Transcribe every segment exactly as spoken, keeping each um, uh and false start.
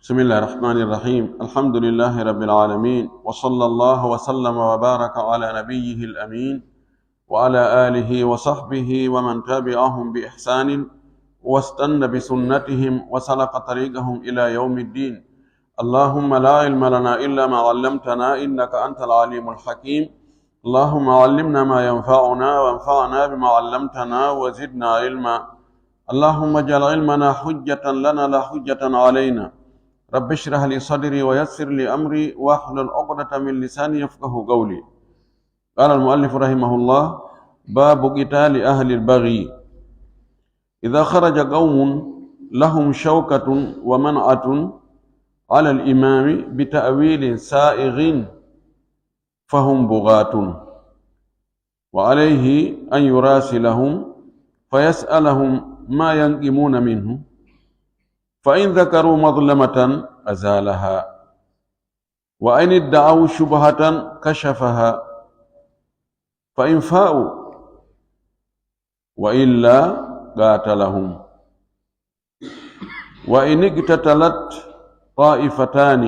بسم الله الرحمن الرحيم. الحمد لله رب العالمين، وصلى الله وسلم وبارك على نبيه الأمين وعلى آله وصحبه ومن تبعهم بإحسان واستن بسنتهم وسلك طريقهم إلى يوم الدين. اللهم لا علم لنا إلا ما علمتنا إنك أنت العليم الحكيم. اللهم علمنا ما ينفعنا وانفعنا بما علمتنا وزدنا علما. اللهم اجعل علمنا حجة لنا لا حجة علينا. رب اشرح لي صدري ويسر لي أمري واحلل عقدة من لساني يفقه قولي. قال المؤلف رحمه الله: باب قتال أهل البغي. إذا خرج قوم لهم شوكة ومنعة على الإمام بتأويل سائغ فهم بغاة، وعليه أن يراسلهم فيسألهم ما ينقمون منه، فإن ذكروا مظلمة أزالها، وإن ادعوا شبهة كشفها، فإن فاءوا، وإلا قاتلهم. وإن اقتتلت طائفتان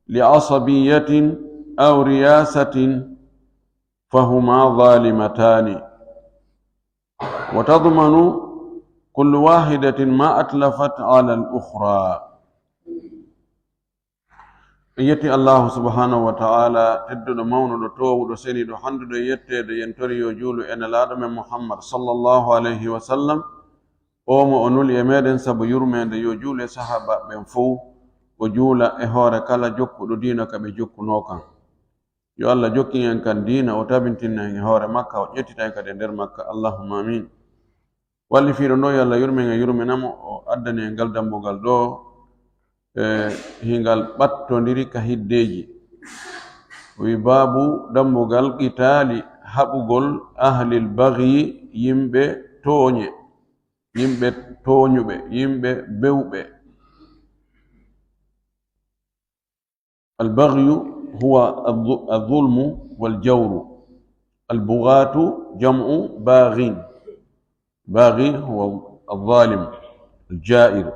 لعصبية أو رياسة فهما ظالمتان، وتضمن كل واحدة ما أتلفت على الأخرى. En yetti Allahu subhanahu wa ta'ala, tedduɗo, mawnuɗo, toowuɗo, seniiɗo, handuɗo e yetteede, yen tori yo juulu e Nelaaɗo men Muhammad sallallahu alayhi wa sallam, o mo o nuli e meɗen sabu yurmeende, yo juulu e sahaabaaɓe ɓen fow, o juula e hoore kala jokkuɗo diina ka ɓe jokkunoo kan. Yo Allah jokkin en kan diina, o tabintinna en e hoore makka, o ƴettita en kadi e nder makka. Allahumma amin. Wallifiiɗo ɗo, yo Allah yurmen e yurmina mo, o addani en ngal dambugal ɗo, e hingal ɓattondiri ka hiddeeji. O wi: baabu dambugal qitaali, haɓugol, ahlil bagyi, yimɓe tooñe, yimɓe tooñuɓe, yimɓe bewɓe. البغي هو الظ-، الظلم والجور. البغاة جمع باغ. باغي هو الظالم الجائر.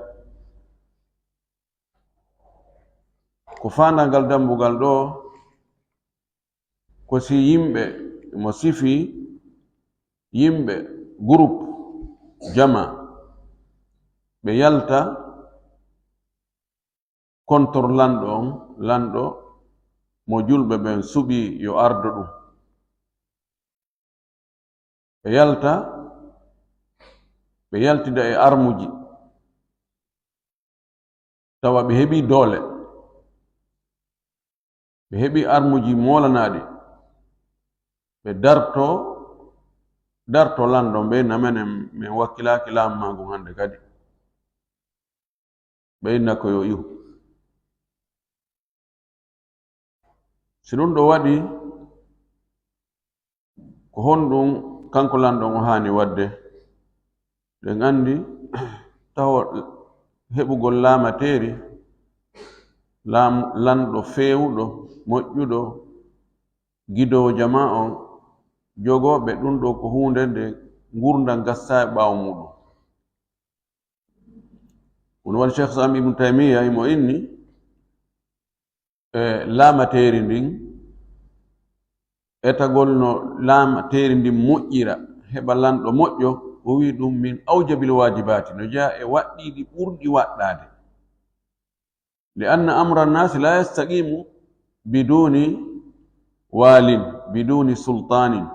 Ko faandangal dambugal ɗo, ko si yimɓe, mo sifi yimɓe, groupe, jama, ɓe yalta contre lanɗo on, lanɗo mo julɓe ɓen suɓi yo ardo ɗum. Ɓe yalta, ɓe yaltida e armuji, tawa ɓe heɓi doole, ɓe heɓi armuji moolanaaɗi, ɓe darto, darto lanɗo on, ɓe inna menen, min wakkilaaki laamu maa ngun hannde kadi. Ɓe inna ko yo iwu. Si ɗum ɗo waɗi, ko honɗum kanko lanɗo on o haani waɗde? Ɗen anndi taho heɓugol laamateeri, laam-, lanɗo feewuɗo, moƴƴuɗo, gidoowo jama on, jogooɓe ɗum ɗo ko huunde nde ngurndan gassaa e ɓaawo muuɗum. Ɗum waɗi Cheikh Islam Ibn Taymiyya imo inni, e laamateeri ndin, etagol no laamateeri ndin moƴƴira, heɓa lanɗo moƴƴo, o wi'i ɗum min awjabil waajibaati, no jeyaa e waɗɗiiɗi ɓurɗi waɗɗaade. Li anna amra annaasi laa yastaqiimu biduuni waalin, biduuni sultaanin.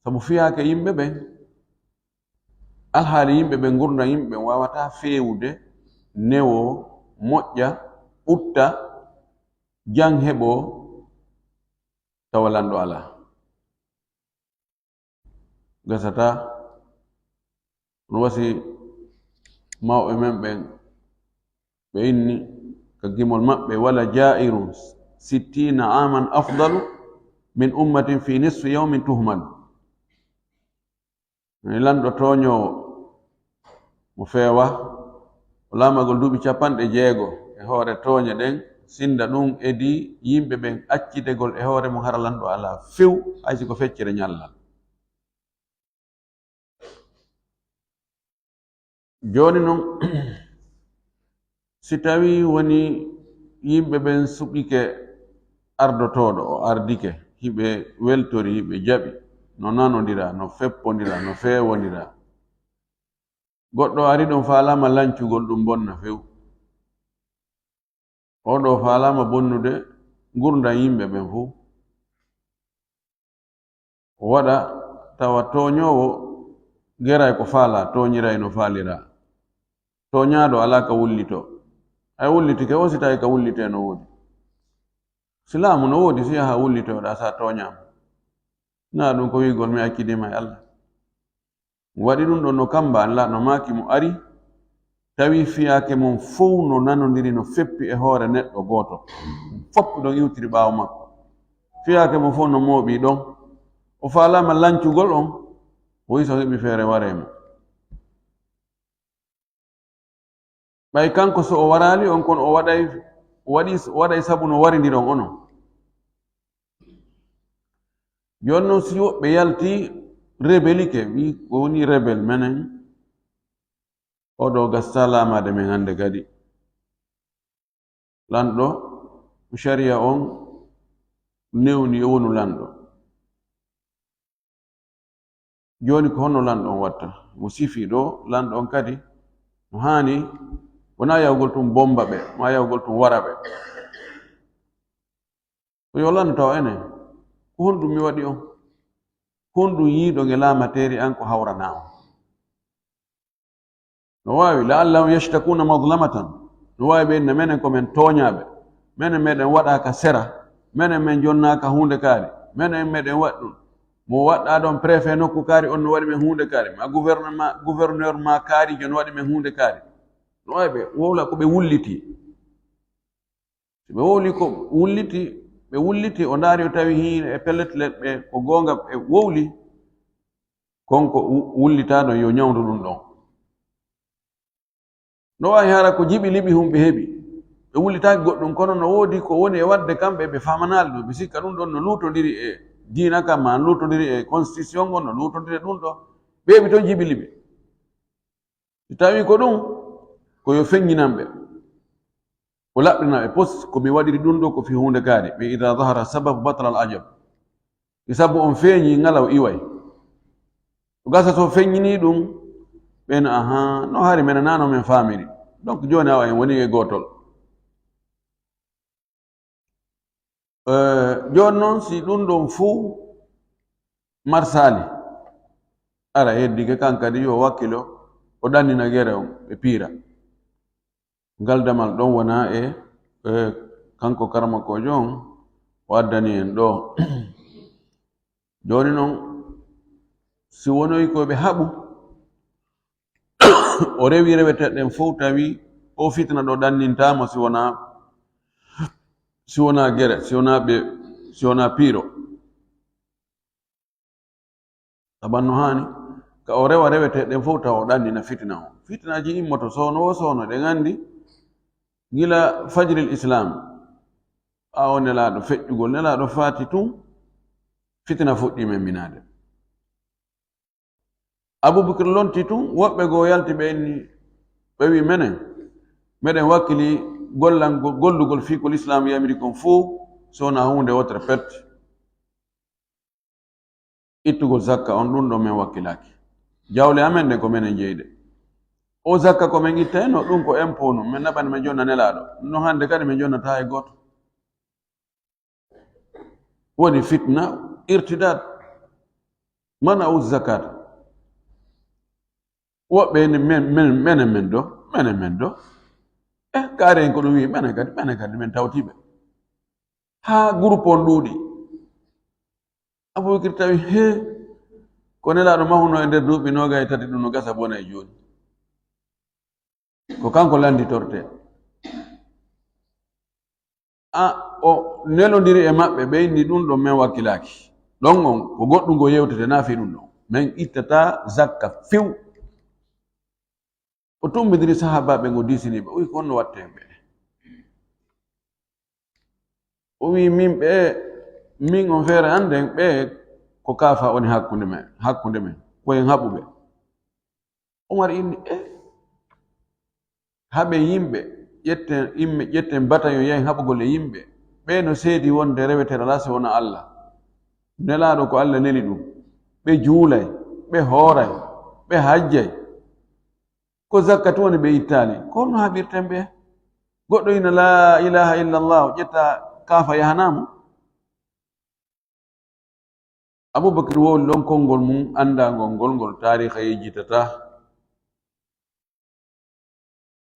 Sabu fiyaake yimɓe ɓen, alhaali yimɓe ɓen, ngurndan yimɓe ɓen waawataa feewude, newoo, moƴƴa, ɓutta, jam heɓoo, tawa lanɗo alaa. Gasataa. Ɗum wasi mawɓe men ɓen, ɓe inni ka gimol maɓɓe: wala jaa'irun sittiina aaman afdalu min ummatin fi nisfi yawmin tuhmalu. Ni lanɗo tooñoowo mo feewa, o laamagol duuɓi capanɗe jeego e hoore tooñe ɗen, sinda ɗum edii yimɓe ɓen accidegol e hoore mum hara lanɗo alaa few, hay si ko feccere ñallal. Jooni non, Si tawii woni yimɓe ɓen suɓike ardotooɗo, o ardike, hiɓe weltori, hiɓe jaɓi, no nanondira, no feppondira, no feewondira. Goɗɗo ari ɗon faalaama lancugol ɗum bonna few. Oo ɗoo faalaama bonnude ngurndan yimɓe ɓen fow. O waɗa tawa tooñoowo geray ko faalaa, tooñiray no faaliraa. Tooñaaɗo alaa ka wullitoo. Hay wullitike o si tawii ka wullitee no woodi. Silaamu no woodi si yaha wullitoɗaa sa tooñaama. Naa ɗum ko wi'ugol mi accidii ma e Allah. Waɗi ɗum ɗon no kamba an la no maaki mo ari, tawi fiyaake mum fow no nanondiri no feppi e hoore neɗɗo gooto. Fop ɗon iwtiri ɓaawo makko. Fiyaake mum fow no mooɓii ɗon. O faalaama lancugol on, o wi'i so heɓi feere waree mo. Ɓay kanko so o waraali on, kono o waɗay, o waɗi, o waɗay sabu no warindiron onon. Jooni non, si woɓɓe yalti rebelike, wi ko woni rebel menen, oɗo gasta laamaade men hannde kadi. Lanɗo, shari'a on newni o wonu lanɗo. Jooni ko honno lanɗo on watta? Mo sifi ɗo, lanɗo on kadi no haani, wonaa yahugol tun bomba ɓe, maa yahugol tun wara ɓe. Ko yo lanɗo tawa enen, ko honɗum mi waɗi on? Honɗum yiiɗon e laamateeri an ko hawranaa on? No waawi, la'allahum yashtakuna madlamatan. No waawi ɓe inna menen ko men tooñaaɓe. Menen meɗen waɗaaka sera. Menen men jonnaaka huunde kaari. Menen meɗen waɗ ɗum. Mo waɗɗaa ɗon préfet nokku kaari on no waɗi men huunde kaari. Ma gouvernement, gouverneur ma kaarijo no waɗi men huunde kaari. No waawi ɓe wowla ko ɓe wulliti. Si ɓe wowli ko wulliti, ɓe wulliti, o ndaari o tawi hii e pellet leɗɗe ko goonga ɓe wowli. Kon ko wu-, wullitaaɗo yo ñawndu ɗum ɗon. No waawi hara ko jiɓi liɓi hum ɓe heɓi. Ɓe wullitaaki goɗɗum, kono no woodi ko woni e waɗde kamɓe ɓe faamanaali ɗum. Ɓe sikka ɗum ɗon no luutondiri e diina kam, maa luutondiri e constitution on, no luutondiri e ɗum ɗon. Ɓe heɓi toon jiɓi liɓi. Si tawii ko ɗum, ko yo feññinan ɓe. O laɓɓina ɓe pos, ko mi waɗiri ɗum ɗo ko fii huunde kaari. Ɓe idaa zahara sabab batala al ajab. E sabu on feeñi ngalaw iway. O gasa so feññini ɗum, ɓen, ahan, no hari menen nano men faamiri. Donc jooni awa en woni e gootol. Eh, jooni noon si ɗum ɗon fow marsaali, ara heddike kan kadi yo wakkilo, o ɗannina gere on, ɓe piira. Ngal damal ɗon wona e, e kanko karmakoojo on o addani en ɗo. Jooni noon, si wonoyi ko ɓe haɓu, o rewi rewete ɗen fow, tawi o fitna ɗo ɗannintaama si wonaa, si wonaa gere, si wonaa ɓe, si wonaa piiro. Saban no haani ka o rewa rewete ɗen fow tawa o ɗannina fitina o. Fitinaaji immoto soono wo soono, ɗen anndi gila fajril Islam, ɓaawo Nelaaɗo feƴƴugol, Nelaaɗo faati tun, fitina fuɗɗii men minaade. Abubakar lonti tun, woɓɓe goo yalti ɓe inni, ɓe wi menen, meɗen wakkili gollangol, gollugol fii ko Lislaam yamiri kon fow, sona huunde wotere pet. Ittugol zakka on, ɗun ɗon men wakkilaaki. Jawle amen ɗen ko menen jeyɗe. O zakka ko men ittayno, ɗun ko impôt nun, men naɓani men jonna Nelaaɗo. No hande kadi men jonnataa e gooto. Woni fitna, irtidaad. Mana u zakata. Woɓɓe ni men, men, menen men ɗo, menen men ɗo. Eh, kaari en ko ɗum wi, menen kadi, menen kadi men tawtiɓe. Haa groupe on ɗuuɗi. Abubakar tawi, he, ko Nelaaɗo mahuno e nder duuɓi noogay e tati, ɗum no gasa bona e jooni. Ko kanko lannditortee. A, o nelondiri e maɓɓe, ɓe inni, "Ɗum ɗon men wakkilaaki. Ɗon on, ko goɗɗum ngo yewtete, naa fii ɗum ɗon. Men ittataa zakka few." O tummbindiri sahaabaaɓe ngo diisini ɓe. O wi, "Ko honno watten ɓe?" O wi, "Min ɓe, min on feere an nden, ɓe ko kaafa woni hakkunde men, hakkunde men. Ko en haɓuɓe." Umar inni, "E, haɓe yimɓe, ƴetten, yimɓe, ƴetten batayon yahen haɓugol e yimɓe. Ɓee no seedi wonde reweteeɗo alaa si wonaa Allah. Nelaaɗo ko Allah neli ɗum. Ɓe juulay, ɓe hooray, ɓe hajjay. Ko zakka tun woni ɓe ittaali. Ko honno haɓirten ɓe? Goɗɗo ina laa ilaaha illallah, ƴetta kaafa yahanaa mo. Abubakar wowli ɗon konngol mum anndaangol ngol, ngol taariika yejjitataa.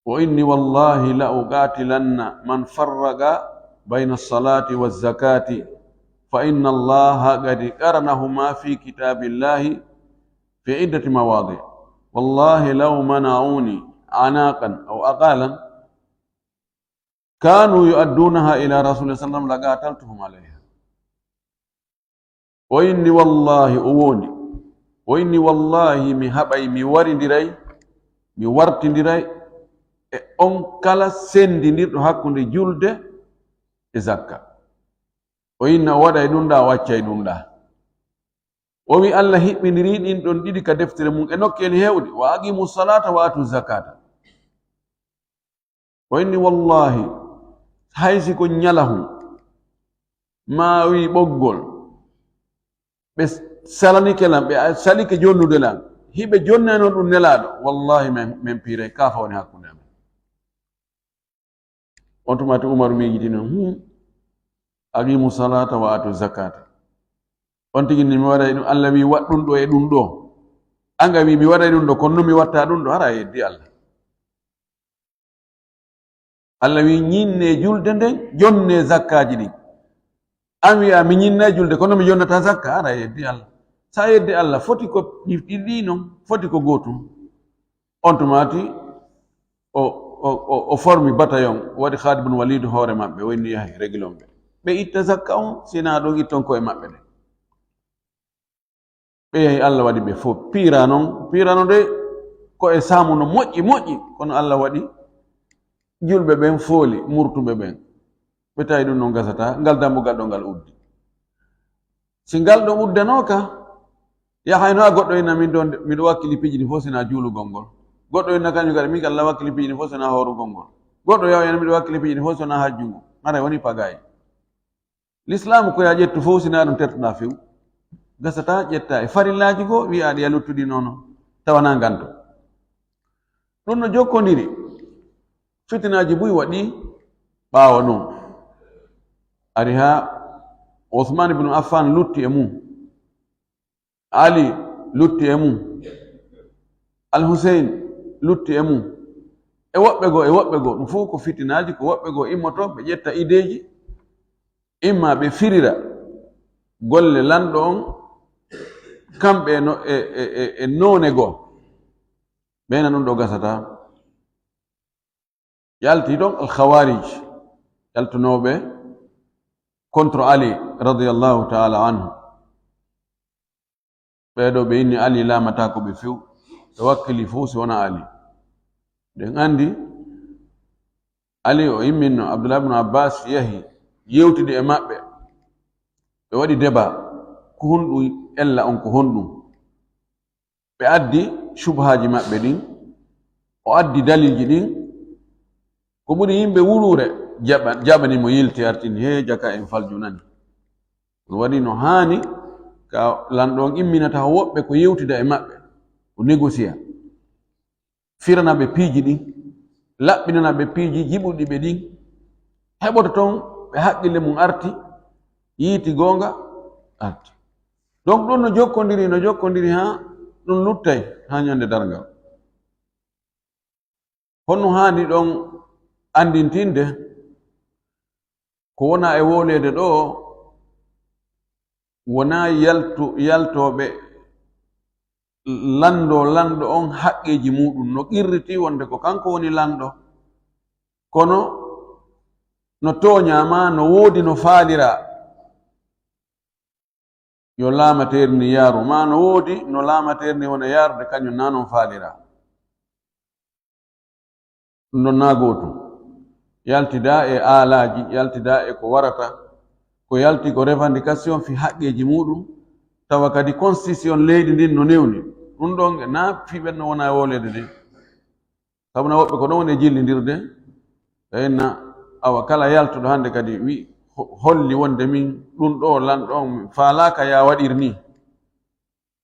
"Wa inni wallahi la uqatilanna man farraqa bayna salati wa zakati, fa inna allaha qad qaranahuma fi kitabillahi fi iddati mawadi. Wallahi law mana'uni anaqan aw aqalan kanu yu'addunaha ila rasulillah sallam laqataltuhum alayha." O inni wallahi, o woni. O inni wallahi, mi haɓay, mi warindiray, mi wartindiray e on kala sendindirɗo hakkunde julde e zakka. O inna o waɗay ɗum ɗa, o accay ɗum ɗa. O wi Allah hiɓɓindiri ɗin ɗon ɗiɗi ka deftere mum e nokkeeli heewɗi, "Wa aqimu salata wa atu zakata." O inni, "Wallahi, hay si ko ñalahun, maa wi ɓoggol, ɓe salanike lan, ɓe salike jonnude lan, hiɓe jonnano ɗum Nelaaɗo, wallahi, men, men piiray, kaafa woni hakkunde amen." On tuma to Umaru miijitino, "Hmm, aqimu salata wa atu zakata." On tigi ni mi waɗay ɗum, Allah wi waɗ ɗum ɗo e ɗum ɗo. An ga wi mi waɗay ɗum ɗo, kono no mi watta ɗum ɗo, hara a yeddi Allah. Allah wi ñinne julde nden, jonne zakkaaji ɗin. An wi'a mi ñinna julde, kono mi jonnata zakka, hara a yeddi Allah. Sa yeddi Allah, foti ko ɗi, ɗi, ɗi non, foti ko gootum. On tumaati o, o, o, o formi batayon, waɗi Khalid bin Walid hoore maɓɓe, o inni yahi régulon ɓe. Ɓe itta zakka on, sina ɗon itton ko e maɓɓe ɗen. Ɓe yahi, Allah waɗi ɓe fof piira non, piira non de ko e saamu no moƴƴi, moƴƴi, kono Allah waɗi julɓe ɓen fooli, murtuɓe ɓen. Ɓe tawi ɗum non gasata, ngal dambugal ɗo ngal uddi. Si ngal ɗo uddanooka, yahayno a goɗɗo inna min ɗon, miɗo wakkili piiji ɗi fof sina juulugol ngol. Goɗɗo inna kañum kadi, min kadi la wakkili piiji ɗi fof sina hoorugol ngol. Goɗɗo yaw inna miɗo wakkili piiji ɗi fof sina hajjungo. Haray woni pagaay. Lislaamu ko yaa ƴettu fof sina ɗum tertuɗaa few. Gasata ƴetta e farillaaji goo, wi'a ɗi a luttuɗi noon, tawana nganto. Ɗum no jokkondiri. Fitinaaji buy waɗi ɓaawo non. Ari haa Usmaan ibn Affan lutti e mum. Ali lutti e mum. Al Hussein lutti e mum. E woɓɓe goo, e woɓɓe goo. Ɗum fof ko fitinaaji, ko woɓɓe goo immoto, ɓe ƴetta ideeji. Imma ɓe firira golle lanɗo on, kamɓe e no, e, e, e, e noone goo. Ɓeyna ɗum ɗo gasata. Yalti ɗon Al Khawarij, yaltunooɓe contre Ali radiyallahu ta'ala anhu. Ɓee ɗoo ɓe inni Ali laamataako ɓe few, ɓe wakkili fof si wonaa Ali. Ɗen anndi Ali o imminno, Abdullah ibn Abbas yahi, yewtidi e maɓɓe. Ɓe waɗi débat, ko honɗum ella on, ko honɗum? Ɓe addi subhaaji maɓɓe ɗin, o addi daliilji ɗin. Ko ɓuri yimɓe wuluure jaɓa-, jaɓani mo, yilti artini, "He, jaka en falju nani." Ɗum waɗi no haani ka lanɗo on imminata woɓɓe ko yewtida e maɓɓe, o négocier. Firana ɓe piiji ɗin, laɓɓinana ɓe piiji jiɓuɗi ɓe ɗin. Heɓoto toon ɓe haqqille mum arti, yiiti goonga, arti. Donc ɗum no jokkondiri, no jokkondiri haa ɗum luttay haa ñande darngal. Honno haani ɗon anndintinde? Ko wona e wooleede ɗo, wona yaltu-, yaltooɓe lanndo, lanndo on haqqeeji muuɗum no qirriti wonde ko kanko woni lanndo. Kono no tooñaama, no woodi no faaliraa. Yo laamateeri ndi yaaru, maa no woodi no laamateeri ndi wona yaarude, kañum naa noon faaliraa. Ɗum ɗon naa gootum. Yaltidaa e aalaaji, yaltidaa e ko warata, ko yalti ko revendication fii haqqeeji muuɗum, tawa kadi constitution leydi ndin no newni. Ɗum ɗon naa fii ɓen no wona e wooleede nde. Sabu na woɓɓe ko ɗon woni e jillindirde, Ɓe inna, awa kala yaltuɗo hannde kadi wi, ho-, holli wonde min ɗum ɗo lanɗo on, mi faalaaka ya waɗir ni.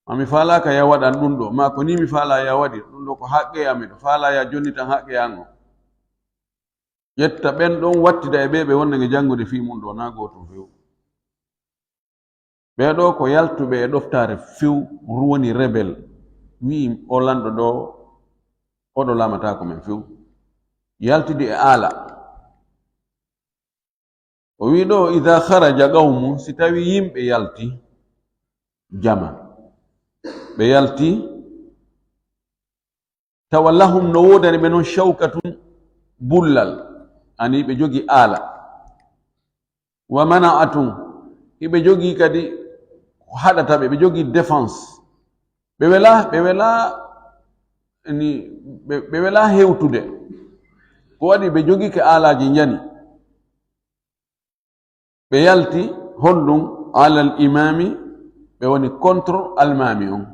Ma mi faalaaka ya waɗan ɗum ɗo. Ma ko ni mi faala ya waɗir. Ɗum ɗo ko haqqe am, miɗo faala ya jonnitan haqqe an on. Ƴetta ɓen ɗon wattida e ɓe ɓe wonde nge janngude fii mum ɗo, na gootum few. Ɓee ɗoo ko yaltuɓe e ɗoftaare few, woni rebel. Wi'i o lanɗo ɗo, oɗo laamataako men few. Yaltidi e aala. O wi'i ɗo, "Idha kharaja qawmun", si tawi yimɓe yalti, jama. Ɓe yalti, tawa lahum no woodani ɓe non shawkatun, bullal, ani ɓe jogi aala. Wa mana'atun, hiɓe jogi kadi ko haɗata ɓe, ɓe jogi défense. Ɓe wela, ɓe wela ni, ɓe, ɓe wela hewtude. Ko waɗi ɓe jogi ke aalaji njani. Ɓe yalti honɗum? Alal imami, ɓe woni contre almami on.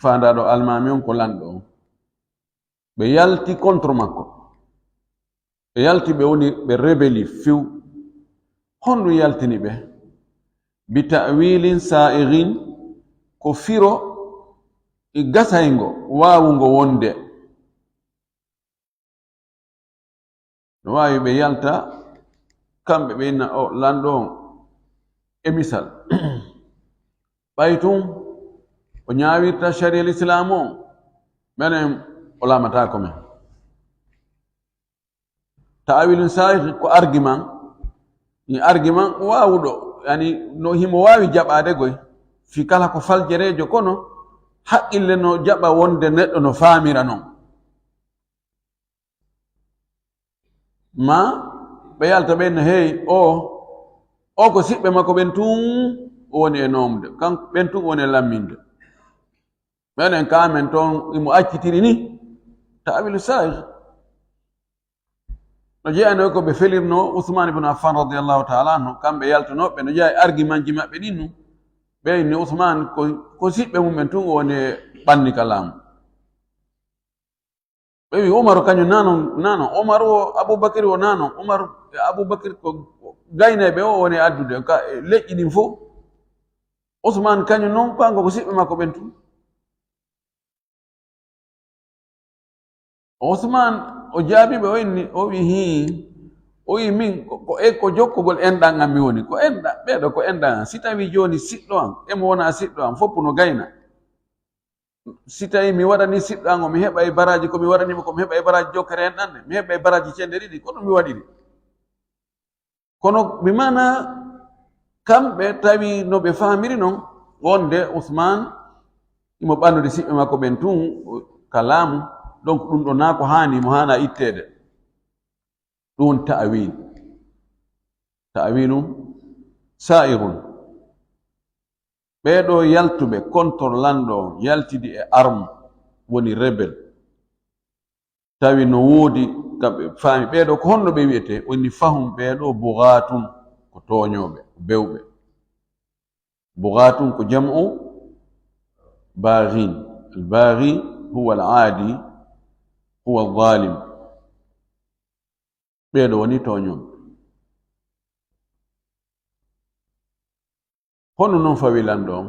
Faandaɗo almami on ko lanɗo on. Ɓe yalti contre makko. Ɓe yalti, ɓe woni, ɓe rebeli few. Honɗum yaltini ɓe? Bi ta'wilin sa'irin, ko firo e gasayngo, waawungo wonde. No waawi ɓe yalta, kamɓe ɓe inna, "O lanɗo on, e misal, ɓay tun o ñaawirta sariya Lislaamu on, menen o laamataako men." Ta'awilun sahih ko argument, ni argument waawuɗo, yani no himo waawi jaɓaade goy, fi kala ko faljereejo, kono haqqille no jaɓa wonde neɗɗo no faamira non. Ma ɓe yalta ɓen no, "Hey, o, o ko siɓɓe makko ɓen tun woni e noomde, kan ɓen tun woni e lamminde. Menen ka amen ton imo accitiri ni." Ta'awilu sahih. No jeeyano ko ɓe felirno Usman ibn Affan radiyallahu ta'ala anhu, kamɓe yaltunooɓe, no jeeya e argumentji maɓɓe ɗin nu. Ɓe inni Usman ko, ko siɓɓe mum ɓen tun woni e ɓanni ka laamu. Ɓe wi Umaru kañum nano, nano. Umaru o, Abubakar o nano. Umaru e Abubakar ko gaynayɓe o woni addude ka e leƴƴi ɗin fof. Usman kañum non, kanko ko siɓɓe makko ɓen tun. Usman o jaabi ɓe, o inni, o wi, "Hii." O wi, "Min ko, ko e, ko jokkugol enɗan am mi woni. Ko enɗan, ɓeeɗo ko enɗan am. Si tawi jooni siɗɗo am, emo wona siɗɗo am, foppu no gayna." Si tawi mi waɗani siɗɗo an o, mi heɓay baraaji ko mi waɗani mo ko, mi heɓay baraaji jokkere en ɗan ɗe, mi heɓay baraaji cende ɗiɗi, ko ɗum mi waɗiri. Kono bi maana kamɓe tawi no ɓe faamiri non, wonde Usman imo ɓannude siɓɓe makko ɓen tun ka laamu, donc ɗum ɗo naa ko haani, mo haana itteede. Ɗum woni ta'awil. Ta'awilun sa'irun. Ɓee ɗoo yaltuɓe contre lanɗo on, yaltidi e arme, woni rebel. Tawi no woodi kamɓe faami. Ɓee ɗoo ko honno ɓe wi'etee? Woni fahum ɓee ɗoo bughatun, ko tooñooɓe, ko bewɓe. Bughatun ko jam'u baghin. Al baghi huwa al aadi, huwa al zalim. Ɓee ɗoo woni tooñooɓe. Honno non fawi lanɗo on?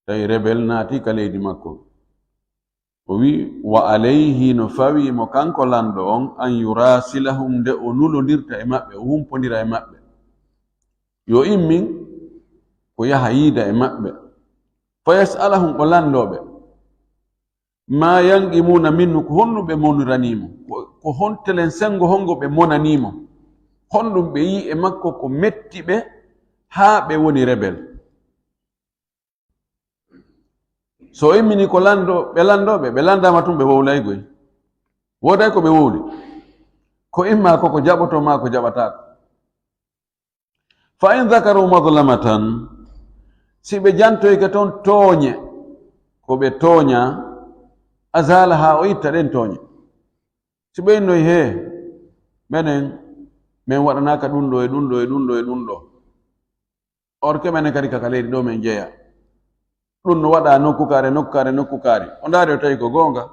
Tawi rebel naati ka leydi makko. O wi, "Wa alayhi, no fawi mo kanko lanɗo on, an yurasilahum, nde o nulondirta e maɓɓe, o humpondira e maɓɓe. Yo immin, ko yaha yiida e maɓɓe. Fa yas'alahum, o lanndoo ɓe. Ma yanqimuna minhu, ko honɗum ɓe moniranii mo? Ko, ko hontelen senngo honngo ɓe monanii mo? Honɗum ɓe yi'i e makko ko metti ɓe haa ɓe woni rebel?" So o immini ko lanndo, ɓe lanndoo ɓe, ɓe lanndaama tun ɓe wowlay goy. Wooday ko ɓe wowli. Ko imma ko ko jaɓotoo maa ko jaɓataako. Fa in dhakaru madlamatan, si ɓe jantoyke ton tooñe, ko ɓe tooña, azalaha, o itta ɗen tooñe. Si ɓe innoy, "Hee, menen, men waɗanaaka ɗun ɗoo e ɗun ɗoo e ɗun ɗoo e ɗun ɗoo." Or que menen kadi ka, ka leydi ɗoo men jeya. Ɗun no waɗa nokku kaari, nokku kaari, nokku kaari. O ndaari o tawi ko goonga.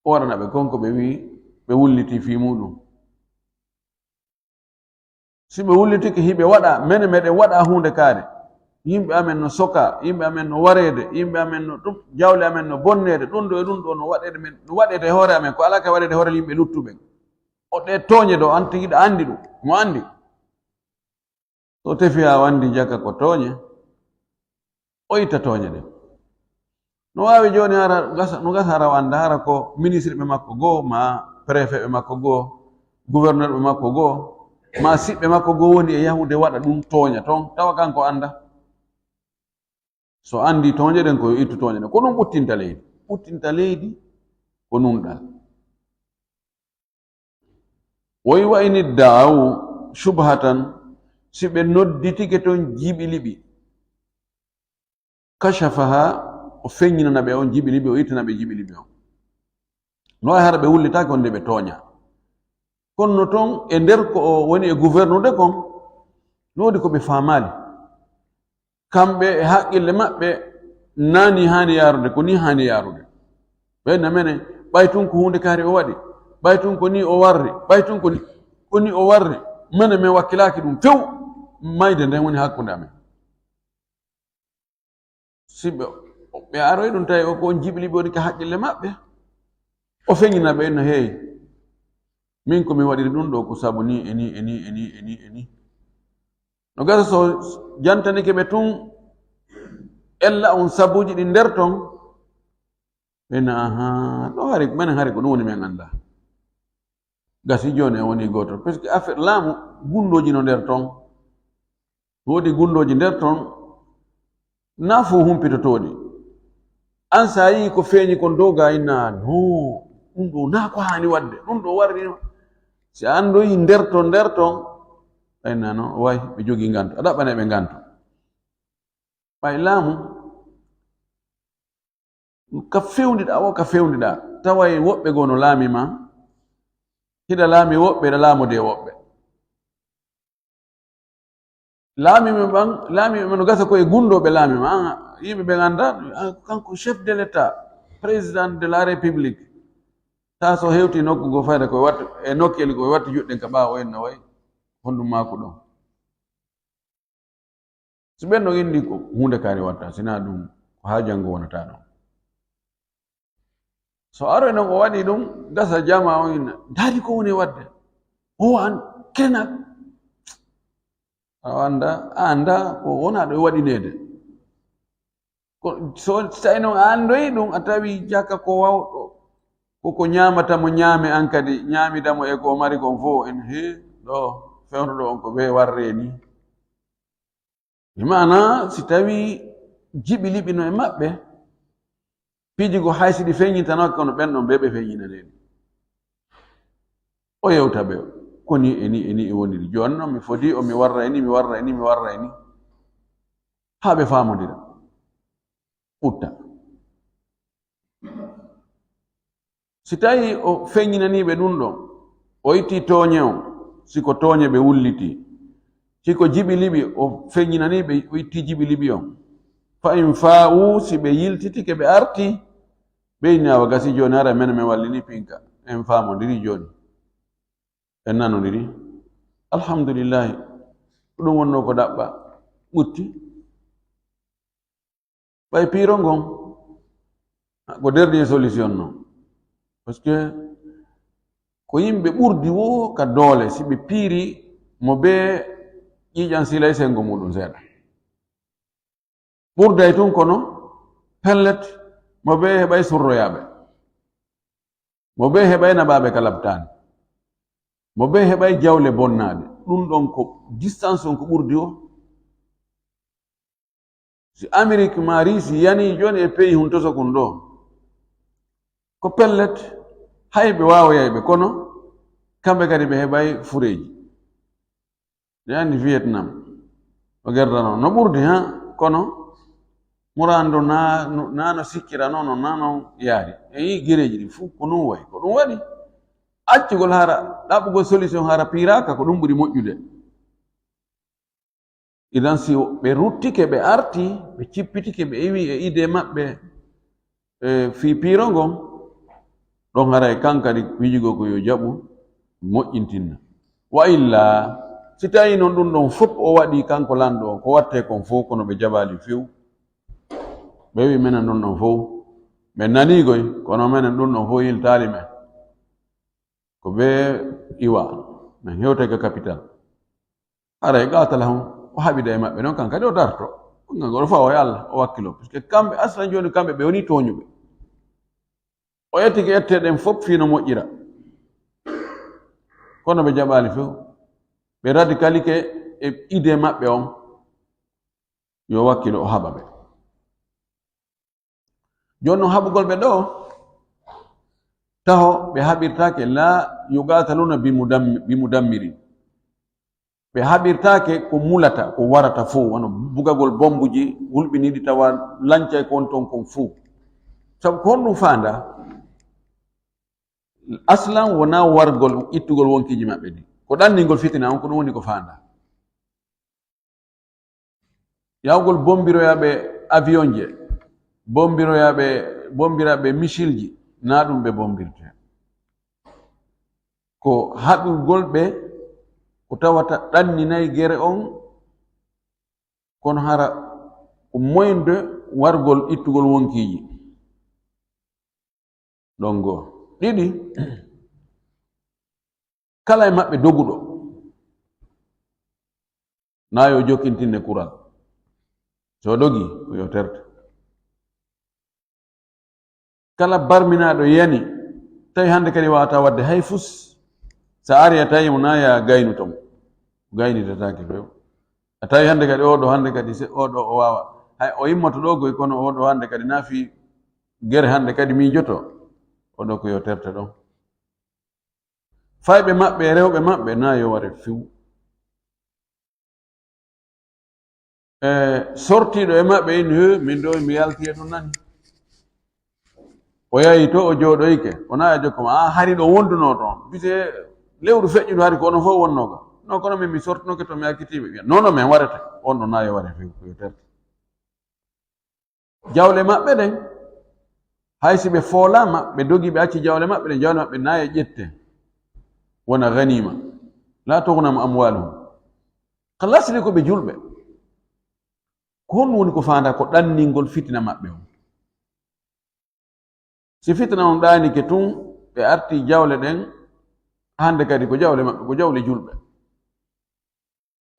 O waɗana ɓe kon ko ɓe wi'i, ɓe wulliti fii muuɗum. Si ɓe wullitike, hiɓe waɗa, mene meɗen waɗa huunde kaari. Yimɓe amen no soka, yimɓe amen no wareede, yimɓe amen no ɗum, jawle amen no bonneede, ɗum ɗo e ɗum ɗo no waɗeede men, no waɗeede e hoore amen, ko alaa ka waɗeede e hoore yimɓe luttuɓe. O ɗe tooñe ɗo, an tigi ɗa anndi ɗum, mo anndi. So tefi haa o anndi jaka ko tooñe, o itta tooñe ɗen. No waawi jooni hara gasa, no gasa hara o annda hara ko ministre ɓe makko goo, ma préfet ɓe makko goo, gouverneur ɓe makko goo, ma siɓɓe makko goo woni e yahude waɗa ɗum tooña toon, tawa kanko annda. So anndi tooñe ɗen, ko yo ittu tooñe ɗen. Ko ɗum ɓuttinta leydi. Ɓuttinta leydi ko nunɗal. Woy wa in idda'aw shubhatan, si ɓe nodditike toon jiɓi liɓi, kashafaha, o feññinana ɓe on jiɓi liɓi, o ittana ɓe jiɓi liɓi on. No ay hara ɓe wullitaake on nde ɓe tooña. Kono no toon e nder ko o woni e gouvernude kon, no woodi ko ɓe faamaali. Kamɓe e haqqille maɓɓe, naa nii haani yaarude, ko nii haani yaarude. Ɓe na mene, ɓay tun ko huunde kaari o waɗi, ɓay tun ko nii o warri, ɓay tun ko ni, ko nii o warri. Mene men wakkilaaki ɗum few, mayde nden woni hakkunde amen. Si ɓe, ɓe aroy ɗum tawi o ko on jiɓli ɓe woni ka haqqille maɓɓe, o feñina ɓe no heewi. Min ko mi waɗiri ɗum ɗo ko sabu nii e nii e nii e nii e nii e nii. No gasa so jantanike ɓe tun ella on sabuuji ɗi nder ton, ɓe na, "Ahaa, ɗo hari, menen hari ko ɗum woni men annda." Gasi jooni en woni gooto. Parce que affaire laamu, gunndooji no nder ton. Woodi gunndooji nder ton, naa fof humpitotooɗi. An so a yii ko feeñi kon dow ga inna, "No, ɗum ɗo naa ko haani waɗde, ɗum ɗo warri." Si a anndoyi nder ton, nder ton, a inna, "No, way, ɓe jogii nganto." A ɗaɓɓanay ɓe nganto. Ɓay laamu, ka fewndiɗaa o, ka fewndiɗaa, taway woɓɓe goo no laami ma, hiɗa laami woɓɓe, hiɗa laamude e woɓɓe. Laami ɓe ɓan, laami ɓe no gasa ko e gunndooɓe laami ma. An, yimɓe ɓen annda, an, kanko chef de l'État, président de la République. Ta so hewti nokku goo fayda ko wattu, e nokkeeli ko wattu juɗɗen ka ɓaawo en no way, honɗum maaku ɗon. Si ɓen ɗon inni ko huunde kaari watta, sinaa ɗum ko haa janngo wonata ɗon. So aroy non o waɗi ɗum, gasa jama on inna, "Ndaari ko woni waɗde?" O an, "Kenak." A annda, a annda ko wona ɗo e waɗineede. Ko so, so tawi non a anndoyi ɗum, a tawi jaka ko wawɗo, ko ko ñaamata mo ñaame an kadi, ñaamita mo e ko o mari kon fof, en he, ɗo fewndo ɗo on ko ɓe warre ni. Bi maana, si tawi jiɓi liɓi no e maɓɓe, piiji go hay si ɗi feññintanoke, kono ɓen ɗon ɓe ɓe feññinanee ɗi. O yewta ɓe, ko ni e ni e ni e woniri. Jooni non mi fodi o, mi warra e ni, mi warra e ni, mi warra e ni. Haa ɓe faamondira. Ɓutta. Si tawii o feññinanii ɓe ɗum ɗon, o ittii tooñe on, si ko tooñe ɓe wullitii, si ko jiɓi liɓi o feññinanii ɓe, o ittii jiɓi liɓi on. Fa in faa'u, si ɓe yiltitike ɓe artii, ɓe inni awa gasi jooni hara men, men wallini pinka, en faamondiri jooni, en nanondiri. Alhamdulillahi, ko ɗum wonnoo ko ɗaɓɓa, ɓutti. Ɓay piiro ngon, ko dernier solution non. Parce que ko yimɓe ɓurdi wo ka doole, si ɓe piiri mo bee ƴiiƴan silay senngo muɗum seeɗa. Ɓurday tun kono, pellet, mo bee heɓay surroyaaɓe. Mo bee heɓay naɓaaɓe ka labtaani. Mo bee heɓay jawle bonnaaɗe. Ɗum ɗon ko distance on ko ɓurdi o. Si Amerik ma Riisi yani jooni e pays hun toso kun ɗo, ko pellet, hay ɓe waawoyay ɓe, kono kamɓe kadi ɓe heɓay fureeji. Ɗe anndi Vietnam, o gerdano no ɓurdi, ha, kono murando na, na no sikkirano, no na no yaari. E yi gereeji ɗi fuu ko ɗum wayi, ko ɗum waɗi. Accugol hara, ɗaɓɓugol solution hara piiraaka, ko ɗum ɓuri moƴƴude. Idan si ɓe ruttike, ɓe arti, ɓe cippitike, ɓe iwi e idée maɓɓe, e fii piiro ngon, Ɗon haray kan kadi miijugol ko yo jaɓu moƴƴintinna. Wa illa, si tawii non ɗun ɗon fof o waɗii kanko lanɗo on, ko wattee kon fof kono ɓe jaɓaali few. Ɓe wi'i menen ɗun ɗon fof, ɓe nanii koy, kono menen ɗun ɗon fof yiltaali men. Ko ɓe iwa, men hewtay ka kapital. Haray qaatalahum, o haɓida e maɓɓe non, kan kadi o darto. Ngam oɗo fawo e Allah, o wakkilo. Parce que kamɓe, aslan jooni kamɓe ɓe woni tooñuɓe. O ettike ettee ɗen fof fii no moƴƴira. Kono ɓe jaɓaali few. Ɓe radikalike e idée maɓɓe on. Yo wakkilo o haɓa ɓe. Jooni non haɓugol ɓe ɗoo, taho ɓe haɓirtaake, laa yuqaataluna bi mudammi-, bi mudammirin. Ɓe haɓirtaake ko mulata, ko warata fow, wano bugagol bommbuji hulɓiniiɗi tawa lancay ko woni ton kon fow. Sabu ko honɗun faandaa? Aslan wonaa wargol, ittugol wonkiiji maɓɓe ɗin. Ko ɗanningol fitina on, ko ɗun woni ko faandaa. Yahugol bommbiroyaaɓe avion je, bommbiroyaaɓe, bommbiroyaaɓe missile ji, naa ɗun ɓe bommbirtee. Ko haɓugol ɓe ko tawata ɗanninay gere on, kono hara ko moynude wargol ittugol wonkiiji. Ɗon goo. Ɗiɗi, kala e maɓɓe doguɗo, naa yo jokkintinne kural. So dogii, ko yo terte. Kala barminaaɗo yani, tawi hannde kadi waawataa waɗde hay fus, so a arii a tawii mo, naa yo a gaynu ton. Gaynitetaake few. A tawi hannde kadi oo ɗoo, hannde kadi se-, oo ɗoo o waawa. Hay o immoto ɗoo goy, kono oo ɗoo hannde kadi naa fii gere hannde kadi miijoto. Oo ɗoo ko yo terte ɗon. Fayɓe maɓɓe e rewɓe maɓɓe naa yo ware few. E sortiiɗo e maɓɓe ino, "He, min ɗoo mi yalti e ɗum nani." O yahi to, o jooɗoyke. O naaya jokka ma, "A, hari ɗo wondunoo toon. Bite lewru feƴƴundu hari ko onon fof wonnoo ka." "Non, kono min mi sortinoke to mi accitiiɓe." Wiya, "Non, non, min warete." On ɗo naa yo ware few, ko yo terte. Jawle maɓɓe ɗen, hay si ɓe foolaama, ɓe dogi, ɓe acci jawle maɓɓe ɗen, jawle maɓɓe naa yo ƴette, wona ganiima. "Laa tughnamu amwaaluhum." Ka lasli ko ɓe julɓe. Ko honɗum woni ko faandaa ko ɗanningol fitina maɓɓe on? Si fitina on ɗaanike tun, ɓe arti jawle ɗen, hannde kadi ko jawle maɓɓe, ko jawle julɓe.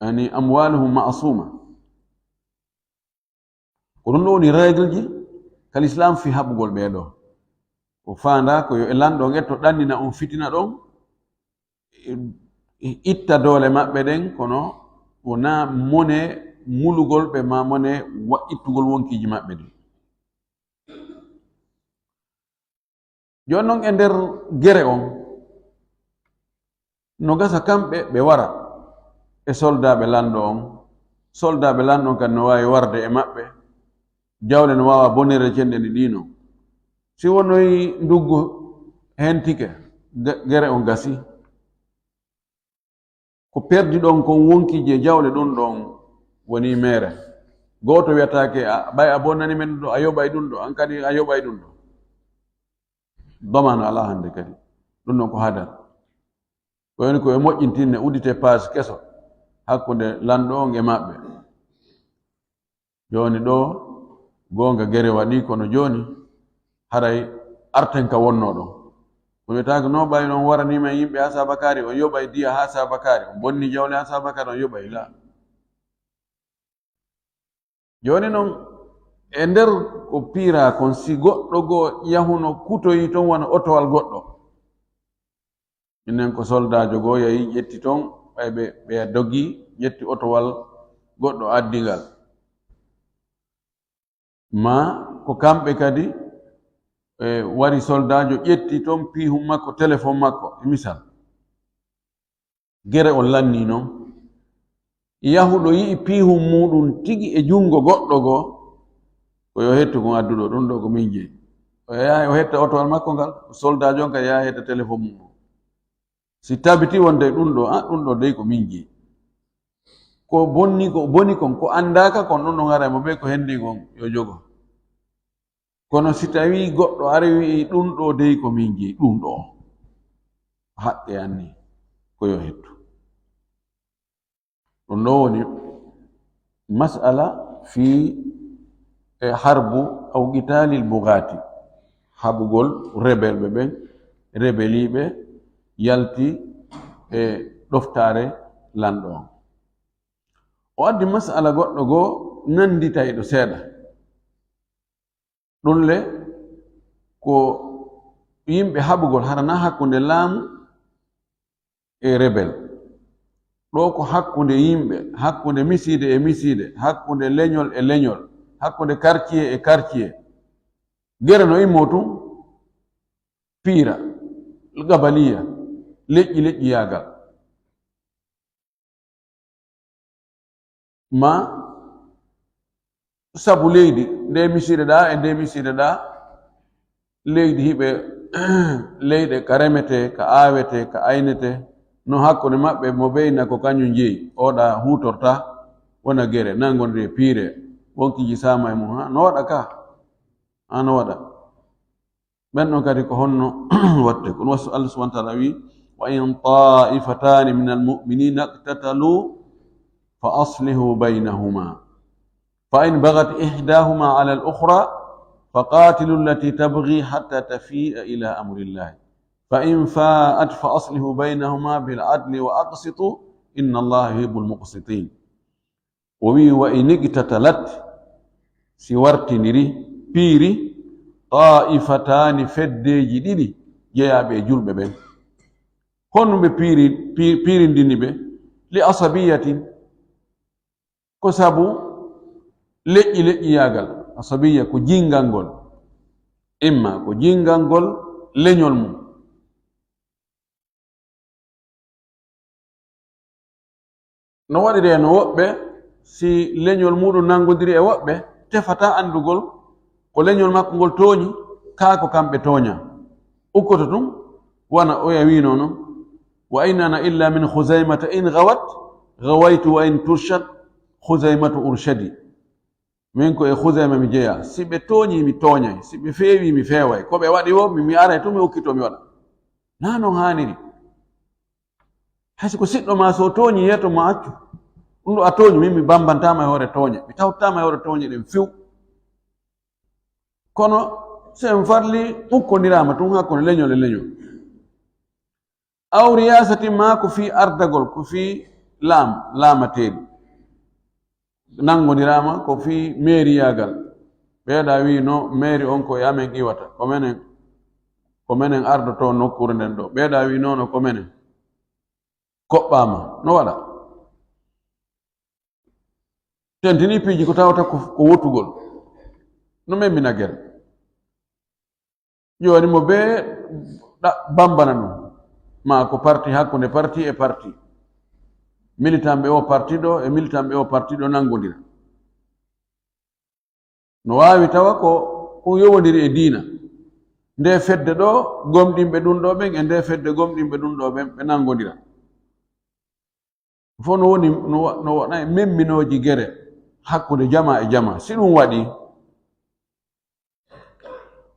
Yani, amwaluhum ma'suma. Ko ɗum ɗo woni règle ji ka l'islam fi haɓugol ɓee ɗo. Ko faandaa ko yo e lanɗo on etto ɗannina on fitina ɗon, itta doole maɓɓe ɗen, kono wonaa mone mulugol ɓe, maa mone wa-, ittugol wonkiiji maɓɓe ɗin. Jooni non e nder gere on, no gasa kamɓe ɓe wara e soldaaɓe lanɗo on. Soldaaɓe lanɗo on kadi no waawi warde e maɓɓe. Jawle no waawa bonirde cenɗe ɗi ɗiino. Si wonoyi nduggu hentike, ge-, gere on gasi. Ko perdi ɗon kon wonkiiji e jawle ɗun ɗon woni meere. Gooto wiyataake, "A, ɓay a bonnani men ɗun ɗo, a yoɓay ɗun ɗo, an kadi a yoɓay ɗun ɗo." Damaana alaa hannde kadi. Ɗun ɗon ko hadar. Ko woni ko e moƴƴintinne, uddite page keso hakkunde lanɗo on e maɓɓe. Jooni ɗo, goonga gere waɗii, kono jooni haray arten ka wonnoo ɗon. Ko wiyetaake, "No ɓay on waranii men yimɓe haa saabakaari, on yoɓay diya haa saabakaari, on bonni jawle haa saabakaari, on yoɓay la." Jooni non, e nder ko piiraa kon, si goɗɗo goo yahuno kutoyi ton wano otowal goɗɗo, Minen ko soldaajo goo yahi ƴetti toon, ɓay ɓe, ɓe dogi, ƴetti otowal goɗɗo addi ngal. Maa ko kamɓe kadi, e, wari soldaajo ƴetti toon piihun makko, telefon makko, e misal. Gere on lannii non. Yahuɗo yi'i piihun muuɗun tigi e junngo goɗɗo goo, ko yo hettu kon adduɗo, ɗun ɗoo ko min jeyi. O yaha o hetta otowal makko ngal, soldaajo on kadi yaha hetta telefon mum on. Si tabitii wonde ɗun ɗoo, ah, ɗun ɗoo dey ko min jeyi. Ko bonni, ko boni kon, ko anndaaka kon, ɗun ɗon haray mo ɓe ko hendi kon, yo jogo. Kono si tawii goɗɗo ari wi'i, "Ɗum ɗoo dey ko min jeyi, ɗum ɗoo." Haqqe anni ko yo hettu. Ɗum ɗoo woni mas'ala fii e harbu aw qitaalil bugaati, haɓugol rebelɓe ɓen, rebeliiɓe yalti e ɗoftaare lanɗo on. O addi mas'ala goɗɗo goo nannditayɗo seeɗa. Ɗum le ko yimɓe haɓugol, hara na hakkunde laamu e rebel. Ɗoo ko hakkunde yimɓe, hakkunde misiide e misiide, hakkunde leñol e leñol, hakkunde quartier e quartier. Gere no immoo tun, piira, gabaliya, leƴƴi leƴƴiyaagal. Ma sabu leydi, nde misiideɗaa e nde misiideɗaa, leydi hiɓe leyɗe ka remetee, ka aawetee, ka aynetee, no hakkunde maɓɓe mo beyna ko kañum jeyi, oɗa huutorta wona gere, nanngondiri e piire, wonkiiji saama e mum, ha, no waɗa ka? Ha, no waɗa. Ɓen ɗon kadi ko honno waɗte? Kono wasu Allah subhanahu wa ta'ala wi, "Wa in ta'ifatani minal mu'minina iqtatalu fa aslihu baynahuma. Fa in baghat ihdahuma ala al-ukhra fa qatilu allati tabghi hatta tafi'a ila amrillah. Fa in fa'at fa aslihu baynahuma bil adli wa aqsitu inna Allaha yuhibbul muqsitin." O wi'i, "Wa in iqtatalat, si wartindiri, piiri, taa'ifataani, feddeeji ɗiɗi jeyaaɓe e julɓe ɓen." Honɗum ɓe piiri, pi-, piirindini ɓe? "Li asabiyatin." Ko sabu leƴƴi leƴƴiyaagal. Asabiya ko jinngangol. Imma ko jinngangol leñol mum. No waɗiree no woɓɓe, si leñol muuɗum nanngodiri e woɓɓe, tefata anndugol ko leñol makko ngol tooñi, kaa ko kamɓe tooñaa. Ukkoto tun, wona oya wiinoo non, "Wa in ana illa min Khuzaymata in ghawat, ghawaytu wa in turshad Khuzaymatu urshadi." Min ko e Khuzayma mi jeyaa. Si ɓe tooñii, mi tooñay. Si ɓe feewii, mi feeway. Ko ɓe waɗi woo, mi, mi aray tun, mi okkitoo, mi waɗa. Naa non haaniri. Hay si ko siɗɗo maa, so o tooñii, yeeto mo accu. Ɗum ɗo a tooñi, min mi bambantaama e hoore tooñe. Mi tawtaama e hoore tooñe ɗen few. Kono si en farli, ukkondiraama tun hakkunde leñol e leñol. Aw riyaasati maa ko fii ardagol, ko fii laam, laamateeri. Nanngondiraama ko fii meeriyaagal. Ɓeeɗa wii no meeri on ko e amen iwata, ko menen, ko menen ardotoo nokkuure nden ɗoo. Ɓeeɗa wii nono ko menen. Koɓɓaama, no waɗa? Tentini piiji ko tawata ko, ko wottugol. No memminagel. Jooni mo bee ɗa-, bambana ɗum. Maa ko parti hakkunde parti e parti. Militanɓe o parti ɗo e militanɓe o parti ɗo nanngondira. No waawi tawa ko, ko yowondiri e diina. Nde fedde ɗo, gomɗinɓe ɗum ɗo ɓen e nde fedde gomɗinɓe ɗum ɗo ɓen, ɓe nanngondira. Fof no woni, no wa-, no waɗa e memminooji gere hakkunde jama e jama. Si ɗum waɗi,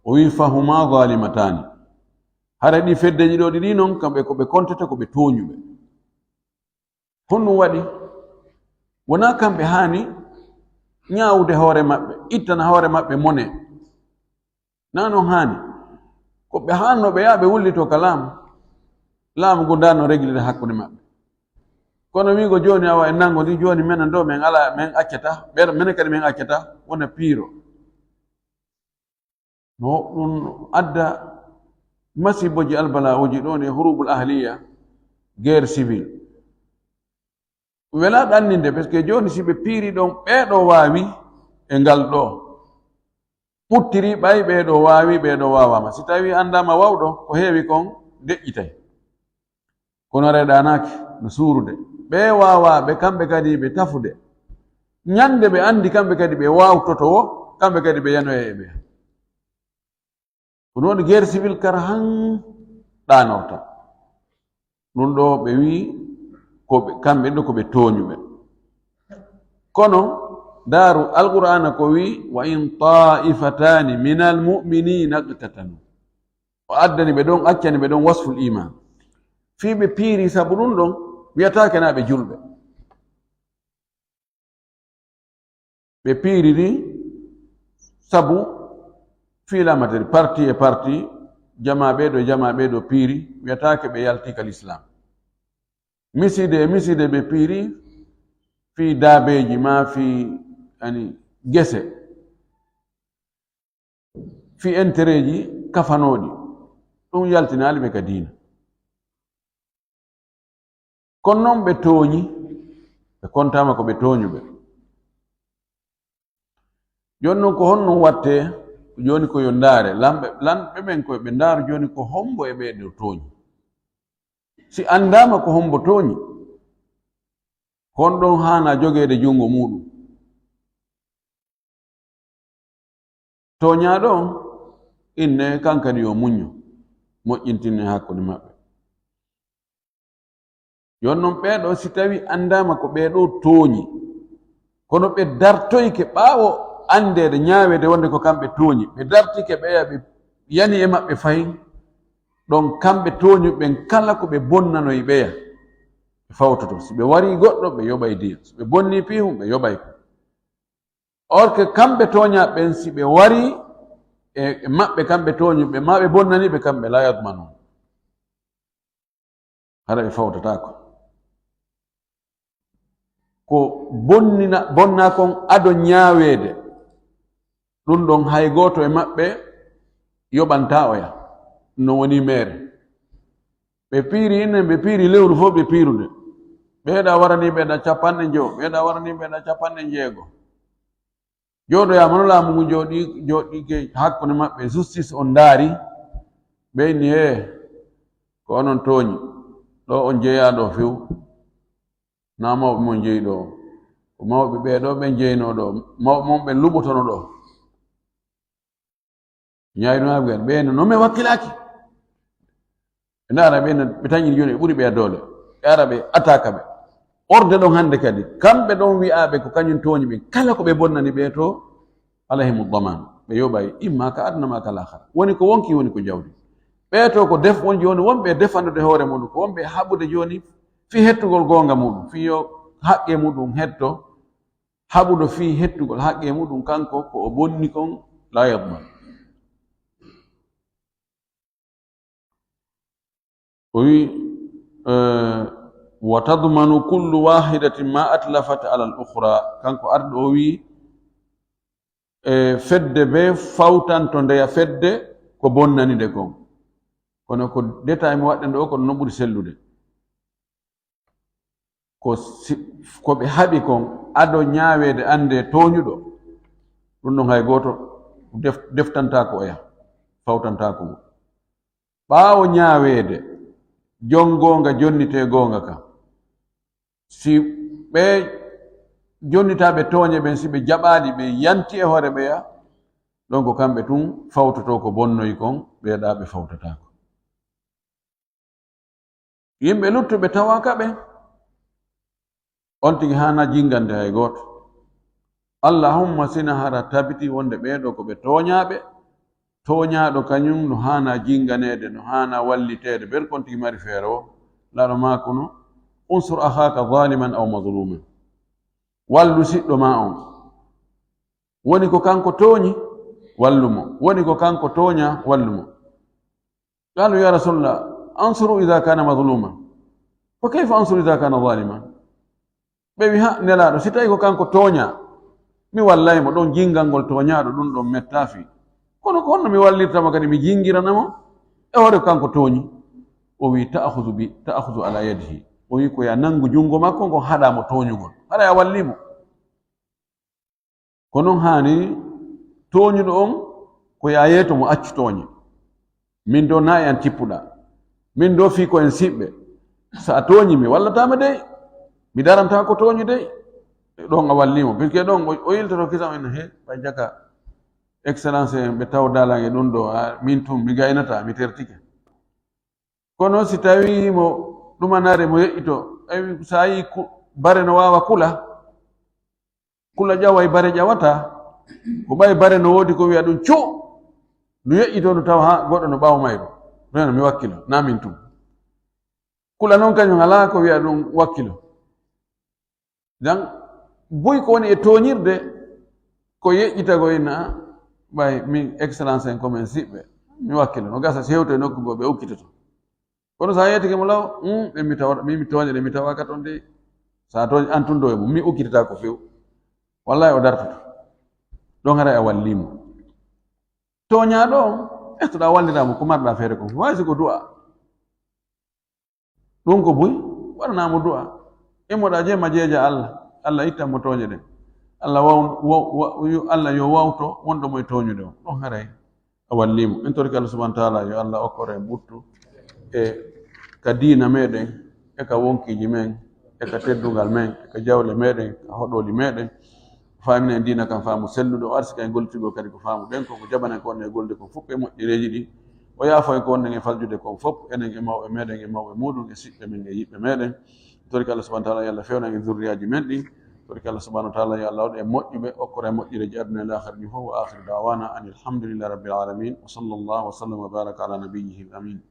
o wi, "Fahuma zalimataani." Hara ɗi feddeji ɗo ɗiɗi non, kamɓe ko ɓe kontete ko ɓe tooñuɓe. Honɗum waɗi? Wonaa kamɓe haani ñaawude hoore maɓɓe, ittana hoore maɓɓe mone. Naa non haani. Ko ɓe haanno ɓe yaha ɓe wullitoo ka laamu. Laamu ngu ndaa no reglira hakkunde maɓɓe. Kono wiigo jooni awa en nanngo ndi, jooni menen ɗo men alaa, men accata, ɓeeɗo menen kadi men accata, wona piiro. No ɗum adda masiiboji, albala'uji ɗon e hurubul ahliya, guerre civile. Welaa ɗanninde, parce que jooni si ɓe piiri ɗon, ɓee ɗo waawi e ngal ɗo. Ɓuttiri ɓay ɓee ɗo waawi, ɓee ɗo waawaama. Si tawii anndaama wawɗo, ko heewi kon deƴƴitay. Kono reɗanaaki no suurude. Ɓee waawaaɓe, kamɓe kadi ɓe tafude. Ñande ɓe anndi kamɓe kadi ɓe waawtoto wo, kamɓe kadi ɓe yanoya e ɓe. Ko noon guerre civile kara han ɗaanorta. Ɗum ɗo ɓe wii ko ɓe, kamɓe ɗo ko ɓe tooñuɓe. Kono Ndaaru, Alqur'aana ko wi, "Wa in taa'ifataani minal mu'miniina iqtatalu." O addani ɓe ɗon, accani ɓe ɗon wasful iman. Fii ɓe piiri sabu ɗum ɗon, wiyataake na ɓe julɓe. Ɓe piiri ni sabu fii laamateeri, parti e parti, jamaa ɓee ɗo, jamaa ɓee ɗo piiri, wiyataake ɓe yalti ka Lislaam. Miside e miside ɓe piiri fii daabeeji maa fii, ani, gese, fii entereeji kafanooɗi. Ɗum yaltinaali ɓe ka diina. Kono non ɓe tooñi, ɓe kontaama ko ɓe tooñuɓe. Jooni non ko honno wattee? Jooni ko yo ndaare, lanɓe, lanɓe ɓen ko ɓe ndaaru jooni ko hombo e ɓee ɗo tooñi. Si anndaama ko hombo tooñi, kon ɗon haana jogeede junngo muuɗum. Tooñaaɗo on, inne kan kadi yo muñño, moƴƴintinne hakkunde maɓɓe. Jooni non ɓee ɗo, si tawi anndaama ko ɓee ɗo tooñi, kono ɓe dartoyke ɓaawo anndeede, ñaaweede wonde ko kamɓe tooñi, ɓe dartike ɓeya, ɓe yani e maɓɓe fahin, ɗon kamɓe tooñuɓe ɓen kala ko ɓe bonnanoyi ɓeya, ɓe fawtoto. Si ɓe warii goɗɗo, ɓe yoɓay diyam. Si ɓe bonnii piihun, ɓe yoɓay ko. Or que kamɓe tooñaaɓe ɓen, si ɓe warii e, e maɓɓe kamɓe tooñuɓe, maa ɓe bonnanii ɓe kamɓe, laa yadmanun. Hara ɓe fawtataako. Ko bonnina, bonnaa kon ado ñaaweede. Ɗum ɗon hay gooto e maɓɓe yoɓantaa oya. No woni meere. Ɓe piiri inen, ɓe piiri lewru fof ɓe piirude. Ɓeeɗa waranii ɓeeɗa capanɗe njowo, ɓeeɗa waranii ɓeeɗa capanɗe njeego. Jooɗoyaama no laamu ngu jooɗi, jooɗiike hakkunde maɓɓe, justice on ndaari, ɓe inni, "Hee, ko onon tooñi, ɗo on jeyaa ɗo few. Na mawɓe mon jeyi ɗo, ko mawɓe ɓee ɗo ɓen jeynoo ɗo, mawɓe mon ɓen luɓotono ɗo." Ñaayru maa ɓe, ɓe no, no mi wakkilaaki. Ɓe ndaara ɓe no, ɓe tañiri jooni, ɓe ɓuri ɓe doole. Ɓe ara ɓe attaque ɓe. Orde ɗon hannde kadi, kamɓe ɗon wi'aaɓe ko kañum tooñi ɓe. Kala ko ɓe bonnani ɓe to, alayhimu daman. Ɓe yoɓay, imma ka aduna maa ka laakhara. Woni ko wonki, woni ko jawdi. Ɓe to ko def, won jooni wonɓe defandude hoore muɗum, ko wonɓe haɓude jooni fii hettugol goonga muɗum, fii yo haqqe muɗum hetto, haɓuɗo fii hettugol haqqe muɗum kanko ko o bonni kon, la yadman. O wi, eh, "Wa tadmanu kullu wahidatin ma atlafat ala al-ukhra." Kanko arɗo o wi, e fedde be fawtanto ndeya fedde ko bonnani nde kon. Kono ko détail mo waɗɗen ɗo, kono no ɓuri sellude. Ko si, ko ɓe haɓi kon, ado ñaaweede annde tooñuɗo, ɗum ɗon hay gooto def-, deftantaako oya, fawtantaako mo. Ɓaawo ñaaweede, jon goonga jonnitee goonga ka. Si ɓe jonnitaaɓe tooñe ɓen, si ɓe jaɓaali, ɓe yanti e hoore ɓeya, ɗon ko kamɓe tun fawtotoo ko bonnoyi kon, ɓeeɗa ɓe fawtataako. Yimɓe luttuɓe tawaaka ɓe, on tigi haana jingande hay gooto. Allahumma sina hara tabiti wonde ɓee ɗo ko ɓe tooñaaɓe, tooñaaɗo kañum no haana jinganeede, no haana walliteede, ber kon tigi mari feere o, laaɗo maa kono, "Unsur akhaka zaliman aw mazluman." Wallu siɗɗo maa on. Woni ko kanko tooñi, wallu mo. Woni ko kanko tooña, wallu mo. Qaalu, "Ya Rasulallah, ansuru idha kana mazluman. Wa kayfa ansuru idha kana zaliman?" Ɓe wi, "Ha, Nelaaɗo, si tawi ko kanko tooña, mi wallay mo ɗon jingal ngol tooñaaɗo, ɗum ɗon metta fii. Kono ko honno mi wallirta mo kadi, mi jingirana mo e hoore ko kanko tooñi?" O wi, "Ta'khudhu bi, ta'khudhu ala yadihi." O wi, "Ko ya nangu junngo makko ngon, haɗa mo tooñugol. Haɗa ya walli mo." Ko non haani tooñuɗo on, ko yaa yeeto mo accu tooñe. Min ɗo na e an tippuɗaa. Min ɗo fii ko en siɓɓe. So a tooñi mi, wallataama dey. Mi darantaa ko tooñu dey. Ɗon a wallii mo. Puisque ɗon o, o yiltoto kisa on, he, ɓay jaka. Excellence en ɓe taw dalange ɗum ɗo, a, min tun mi gaynataa, mi tertike. Kono si tawii mo ɗumanare mo yeƴƴito, ay, so a yii ku-, bare no waawa kula, Kula ƴawa e bare ƴawata, ko ɓay bare no woodi ko wiya ɗum cu, ndu yeƴƴito ndu tawa haa goɗɗo no ɓaawo mayru. Ɗum mi wakkilo, naa min tun. Kula noon kañum alaa ko wiya ɗum wakkilo. Jan buy ko woni e tooñirde, ko yeƴƴita ko ina ɓay min excellence en ko men siɓɓe. Mi wakkilo, no gasa si hewto e nokku goo ɓe ukkitoto. Kono so a yeetike mo law, "Hmm, ɓe mi tawa, mi mi tooña de, mi tawa ka toon de." So a tooñi an tun ɗo e mum, mi ukkitata ko few. Wallahi o dartoto. Ɗon haray a wallimo. Tooñaaɗo on, etoɗa wallira mo ko marɗa feere kon. Way si ko du'a. Ɗum ko buy, waɗanaa mo du'a. Immoɗa jeema jeeja Allah. Allah ittan mo tooñe ɗen. Allah waw-, wa-, wa-, yo Allah yo wawto wonɗo mo e tooñude on. Ɗon haray a wallimo. En torike Allah subhanahu wa ta'ala yo Allah okkore en ɓuttu e ka diina meɗen, e ka wonkiji men, e ka teddungal men, e ka jawle meɗen, ka hoɗoli meɗen. Faamina en diina kan faamu selluɗo, o arsika en gollitugol kadi ko faamu ɗen, ko ko jaɓanen ko wonno e golde kon fof e moƴƴereeji ɗi. O yaafo en ko wonno e faljude kon fof, enen e mawɓe meɗen e mawɓe muɗum, e siɓɓe men e yiɓɓe meɗen. Torike Allah subhanahu wa ta'ala yo Allah fewnan en zurriyaaji men ɗin. Torike Allah subhanahu wa ta'ala yo Allah waɗu en moƴƴuɓe, okkora en moƴƴereeji aduna e laakhara ɗin fof. Wa akhiru da'wana anil hamdulillahi rabbil alamin. Wa sallallahu wa sallam wa baraka ala nabiyyihi amin.